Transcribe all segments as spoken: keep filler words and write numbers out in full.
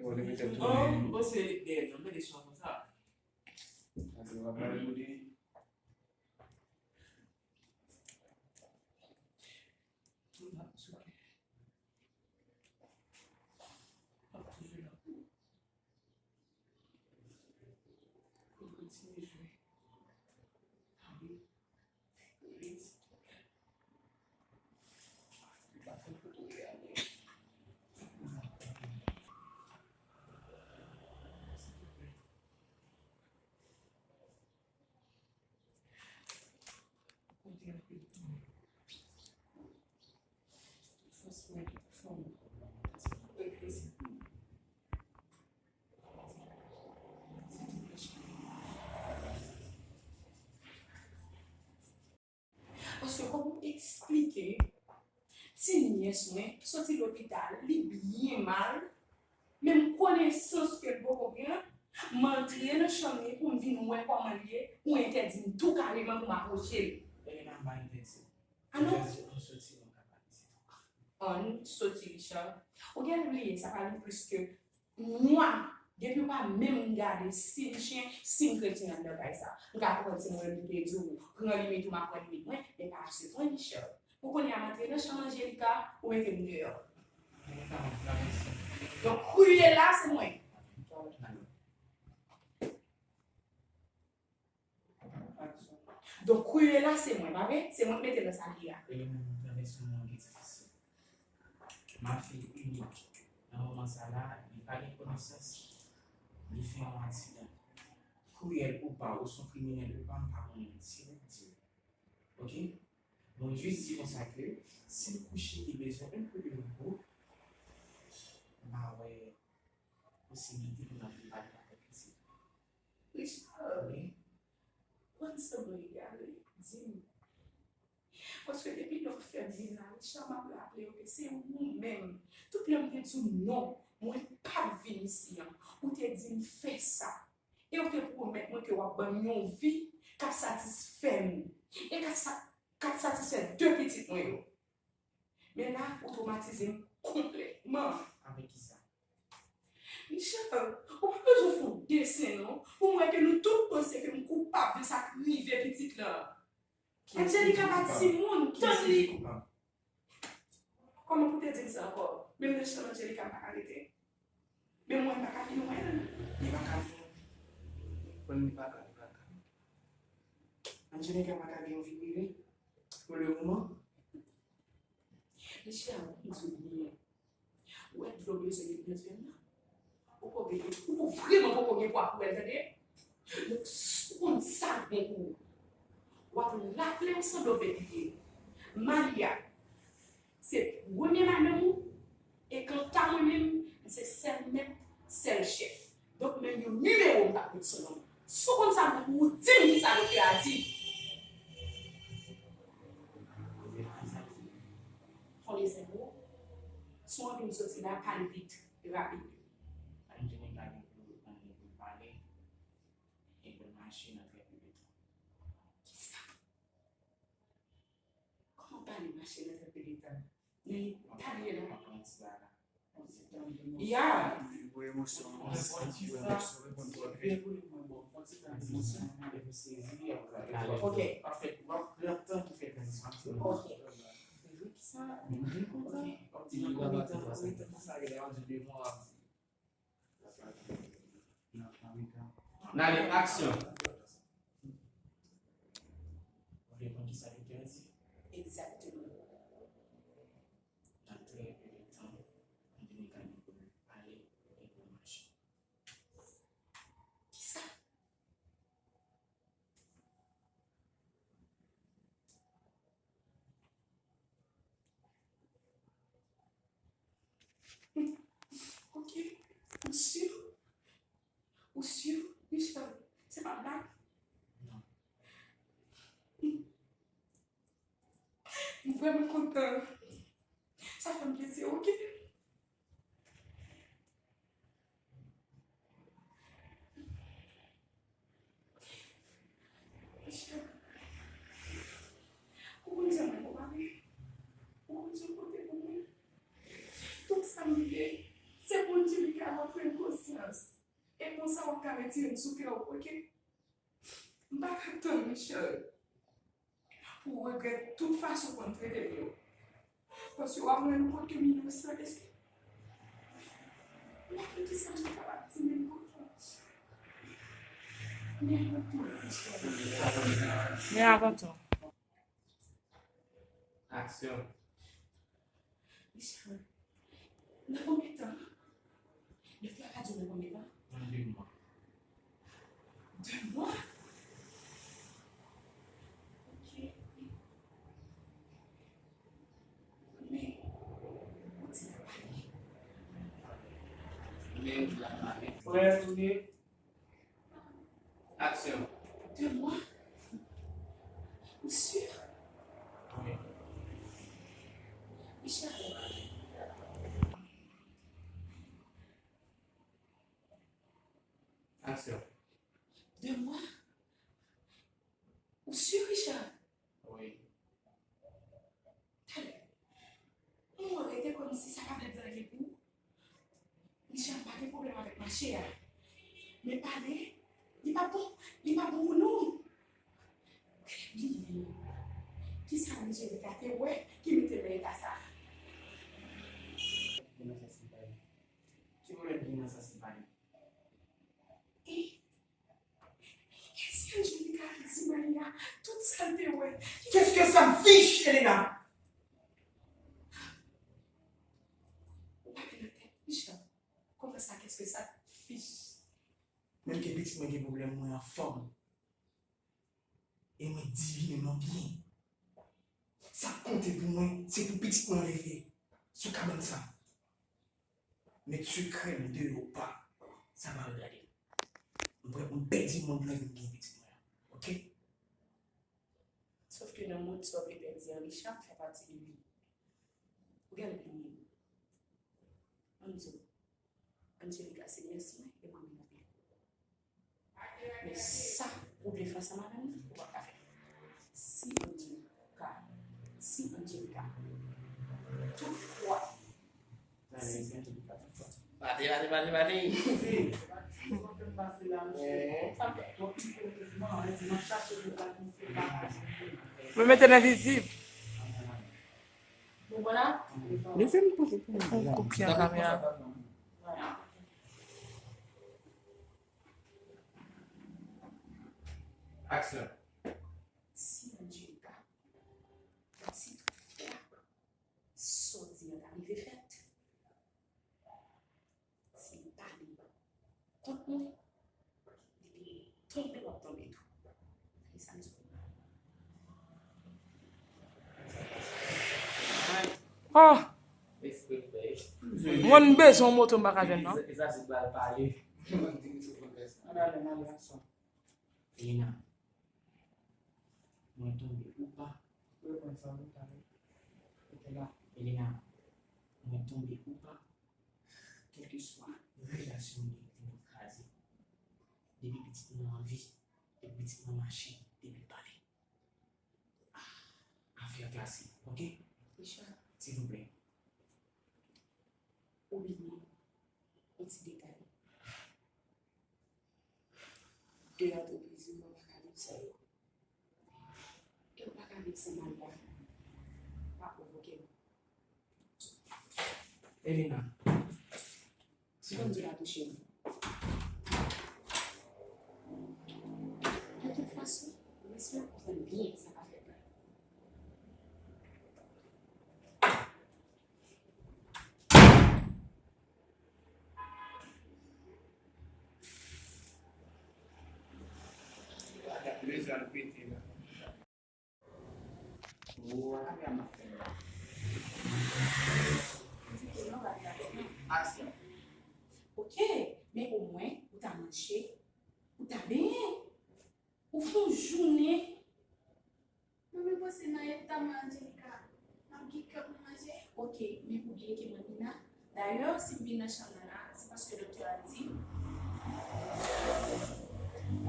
Yo, leve tèt tounen. Oh, bon, se dèyè, non, men li sou konsa. Ap pale pou li. Ap toujou la. Pou l kontinye jwe. Tanpri. Pliz. Li pa fè kote w ye a, men. Silvouplè. Kote anpil tan. Fòs mwen, fò m. Silvouplè, silvouplè. Paske fò m eksplike ti nyès mwen soti lopital, li byen mal, menm konesans ke l poko gen, m antre nan chanm li pou m vin wè kòman l ye, ou entèdi m tou kareman pou m apwoche l. Elena, m pa entèdi. Ah non? An soti, nou ka pale, se tou. An soti, Richard. Ou gen bliye, sa pa gen plis ke mwa, depi w pa menm gade si m chen, si m kretyen anndan kay sa. M ka pran ti mwen, m te di w, pran limit ou, m ap pran limit mwen, men pa asepte Michel. Pou kounye a, m antre nan chanm Angelica, ou mete m deyò. Donk, kriye la, se mwen. Donk, Cruella se mwen, pa vre? Se mwen k mete l nan sa l ye a. Elena, nan travèse yon moman ki difisil. Ma fille unique, nan moman sa la, li pa gen konesans, li fè yon aksidan. Kriyèl ou pa, ou se yon kriminèl ou pa, m pa konnen, se ou k di l. Oke? Mwen jis di konsa ke, si l kouche, li bezwen un peu de repos, m pa wè posibilite pou n ap vin pale avèk li, se tou. Richard, ou konn sa mwen egare, di m. Paske depi lè w fè m vin la, Richard, m ap raple w ke se ou menm. Tout lè m te di w non, mwen p ap vin isi an, ou te di m fè sa. E ou te pwomèt mwen ke w ap ban m yon vi k ap satisfè m. E k ap sa-, k ap satisfè de pitit mwen yo. Men la, ou twomatize m konplètman. Avèk kisa? Michel, ou pa bezwen fè yon desen, non, pou m wè ke nou tout panse ke m koupab de sa k rive pitit la. Angelica pa timoun, tann li. Kòman pou te di m sa ankò? Menm nan chanm Angelica m pa ka rete. Men mwen m pa ka vin wè l. Li pa ka vin. Bon, li pa ka, li pa ka. Angelica pa ka gen yon vi prive pou le moman. Mesye a, m di w byen. Ou wè dlo bezwen gen nan vèn nan. Ou poko gen, ou poko, vrèman poko gen pwa pou wè l, tande? Donk, s-, ou konn sa k bon pou ou. W ap raple w san dlo vè bliye. Malia, se premye madanm ou, e kanta mwen menm, m se sèl mèt, sèl chèf. Donk, menm yon nimewo m p ap met sou non m. Si w konn sa m pou ou, di m kisa doktè a di. Fon de zen pou ou. Si w anvi m soti la, pale vit, rapid. Anjeli ka gen pou, anjeli pou pale, e pou mache nan trè pli de tan. Kisa? Kòman pale mache nan trè pli de tan? Men, pa bliye non. Ya. Ok. Ok. Sa, ok. N ale, aksyon. Ou vle konn kisa doktè a di? Egzakteman. Nan trè pli de tan, Anjeli ka gen pou l pale, Ok. Ou si? Ou si, Richard? Se pa blag? Non. M vrèman kontan. Sa fè m plezi, ok? Richard, ou konn jan mwen konpare? Ou konn jan w pote pou mwen? Tout sa m ye, se pou Angelica ap pran konsyans. E konsa w ap ka retire m sou kè w, ok? M pa ka tann, Richard, pou w regrèt tout fason w konn trete m yo. Paske w ap rann kont ke m inosan, èske m pa konn kisa m te kapab di menm konsa. Men avan tou, Richard. Men avan tou. Aksyon. Richard, nan konbyen tan? Lèt la ka dire nan konbyen tan? Nan de mwa. De mwa? Ok. Men, ou di la pale. Men, ou di la pale. Prè, tounen. Aksyon. De mwa? Ou si? Wi. Richard. Aksyon. De mwa? Ou si, Richard? Wi. Talè. Ou rete kòmsi sa pa vle di anyen pou ou. Richard pa gen pwoblèm avèk mache a. Men pale, li pa bon, li pa bon pou nou. Talè bliye. Kisa Angelica te wè ki mete l nan eta sa a? Ki pwoblèm ki gen nan sa si pale? E Èske Angelica di Maria tout sa l te wè? Qu'est-ce que ça me fiche, Elena? Ou pa gen nan tèt, Richard. Kòman sa, qu'est-ce que ça te fiche? Menm ke pitit mwen gen pwoblèm, mwen anfòm. E mwen divineman byen. Sa k konte pou mwen, se pou pitit mwen leve sou kabann sa. Met sekrè m deyò ou pa, sa pa regade m. M prè pou m pèdi mond lan vin gen pitit mwen an. Ok? Sòf ke nan mond sa w vle pèdi an, Richard fè pati de li. Ou genlè bliye. Ann di w, Angelica se nyès mwen e mwen menm avè l. Men sa ou vle fè ansanm avè m nan, ou p ap ka fè. Si Angelica, si Angelica, toutfwa, si Angelica, toutfwa. Pati, pati, pati, pati. Mwen mete nan vizib. Bon, vwala. Leve m pou, pou, pou m kopye an kamera. Vwala. Aksyon. Si Angelica, si toutfwa sa w di an ta rive fèt, si l pale kont mwen, depi tonbe w ap tonbe tou. E sa m di w. Oh! Mwen bezwen yon moto, m pa ka jwenn non. Elena, mwen tonbe ou pa. Elena, mwen tonbe ou pa. Kèlkeswa relasyon nou gen, li pap kraze. Depi pitit mwen anvi, depi pitit mwen mache, depi l pale. Ah, afè klase, ok? Richard. Silvouplè. Ou bliye yon ti detay. De antrepriz yo, mwen pa ka viv san yo. E w pa ka viv san Maria. Pa pwovoke m. Elena, si Bondye pa touche m. De tout fason, mesye a konprann byen sa k ap fèt la. Aksyon. Ok, men omwen ou ta manje, ou ta benyen, ou fè yon jounen. Mwen menm panse nan eta mwen Angelica, m ap gen kè pou manje. Ok, men ou bliye ke mwen Nina. Dayè, si m vin nan chanm nan la, se paske doktè a di,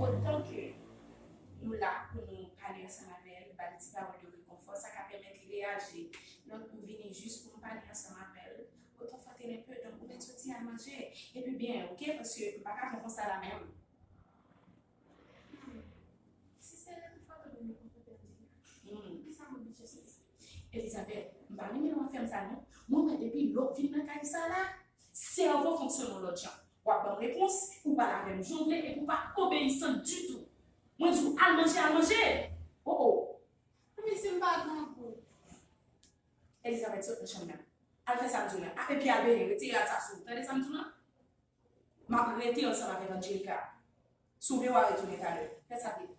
otan ke nou la pou nou pale ansanm avè l, ba l ti pawòl de rekonfò, sa ka pèmèt li reyaji. Donk, m vini jis pou m pale ansanm avè l. Otan fwa tene pe, donk, ou mèt soti al manje. Epi byen, ok, paske m pa ka pran konsa la menm. Si se rekonfòte mwen, rekonfòte Angelica. Hmm. Poukisa m oblije soti? Elizabeth, m pa renmen lè w ap fè m sa non. Mwen wè depi lè w vin nan kay sa la, sèvo w fonksyone yon lòt jan. W ap ban m repons, ou pale avè m jan w vle epi w pa obeyisan ditou. Mwen di w al manje, al manje! Oh oh! Men si m pa grangou. Elizabeth, sot nan chanm nan. Al fè sa m di w lan. Epi al benyen, retire rad sa sou ou. Tande sa m di w lan? M ap rete ansanm avèk Angelica. Si w vle, w a retounen talè. Fè sa vit.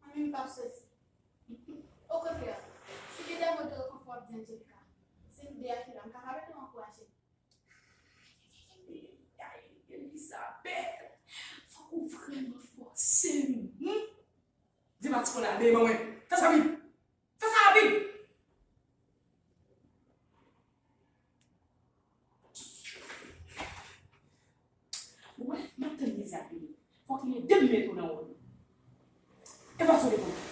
Mwen menm m p ap soti. Okontrè, si gen de mo de rekonfò w ap di Angelica, se nou de a ki la, m kapab ede w ankouraje l. Ay, Elizabeth, fòk ou vrèman fòse m. Hmm? Di Matiko la, al benyen ban mwen. Fè sa vit. Fè sa rapid! Ou wè, m ap tann Lisa vini. Fòk li ede m mete w nan wòl ou. Efase w devan mwen.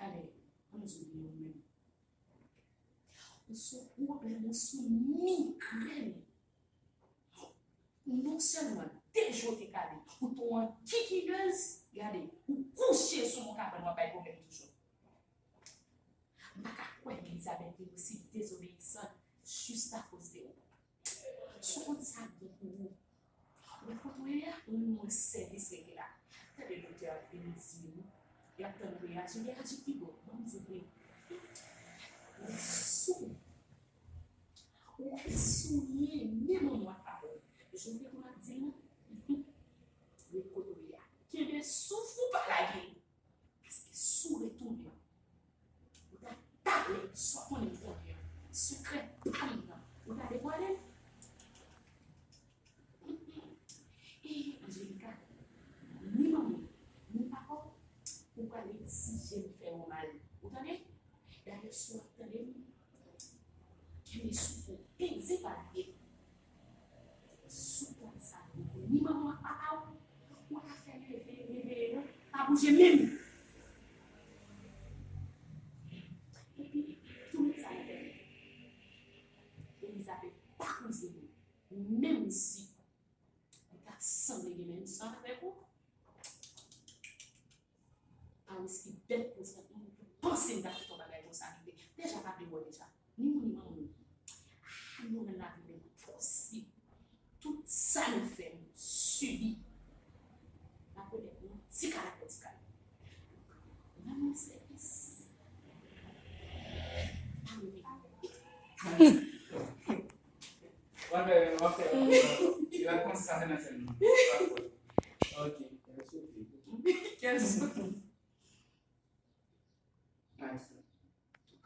Ale, ann di w byen ou menm. Ou sou pwoblèm, ou sou migrèn. Non sèlman de jou w te kale, ou tou an kikidèz, gade, ou kouche sou yon kabann w ap bay pwoblèm toujou. M pa ka kwè Elizabeth te osi dezobeyisan jis akoz de ou. Si w konn sa bon pou ou, men kote w ye a, ou menm mwen sèvis rete la. Tande doktè a vin di w, y ap tann ou reyaji, reyaji pi bon. Ban m di w vre. Ou sou. Ou sou ye, men manman w ap pale w. Jodi a m ap di l non. Ret kote w ye a. Kenbe souf ou pa lage. Paske si w retounen, ou ta pale sa w konnen m konnen an. Sekrè pa m nan, ou ta devwale l. E Angelica, ni manman w, ni papa w, ou pral egzije m fè yo mal. Ou tande? Dayè, si w ap tande m, kenbe souf ou, pidi pa lage. Sou pòt sa, ni manman w ak papa w, ou pa ka fè reveye, reveye yo, pa bouje menm. Epi, tou met sa nan tèt ou. Elizabeth pa kouzin ou, menm si li ta sanble gen menm san avèk ou. Pa osi bèt konsa, m panse m ta fè yon bagay konsa rive. Deja pa vle wè deja. Ni ou ni manman w. Ah, nou rann lavi nou enposib. Tout sa nou fè, nou sibi. N ap remèt nou ti kal apre ti kal. Rann nou sèvis. Pa rete. W ap fè, w ap fè, w ap fè. Li pa panse sa fè nan sèn non. Ok. Kèl sou. Nice.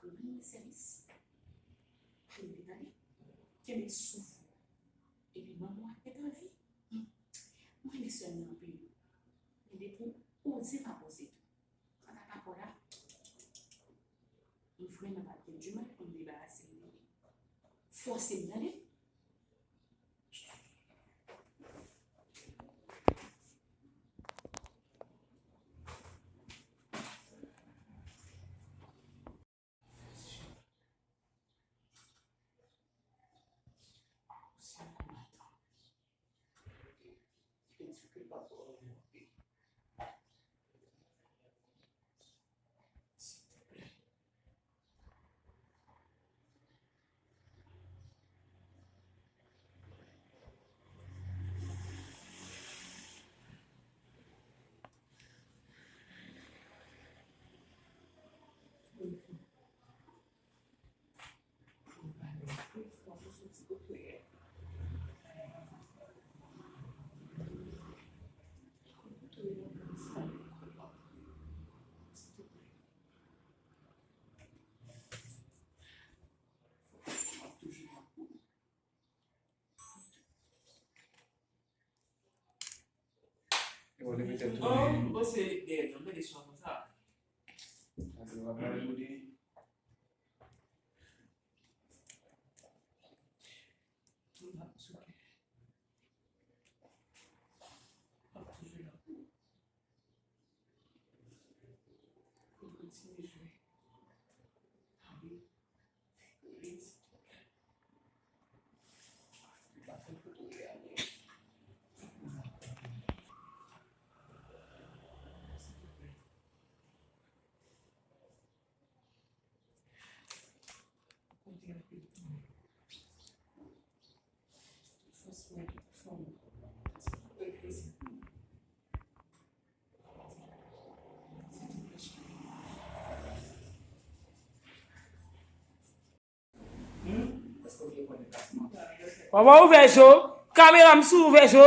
Rann mwen sèvis. Kenbe, tande. Kenbe souf ou. Epi manman w ap met anvi. Hmm. Mwen renmen sè m nan anpil. Men depi w oze m ap oze tou. Kanta papa w la, m vrèman t ap gen dimal pou m debarase m de li. Fòse m, tande. Bon, li mete tounen. Oh, bon, se dèyè, non, men li swa konsa. Sa se va pale pou li. Pou kontinye jwe. W ap ouvè je w. Kamera m sou ouvè je w.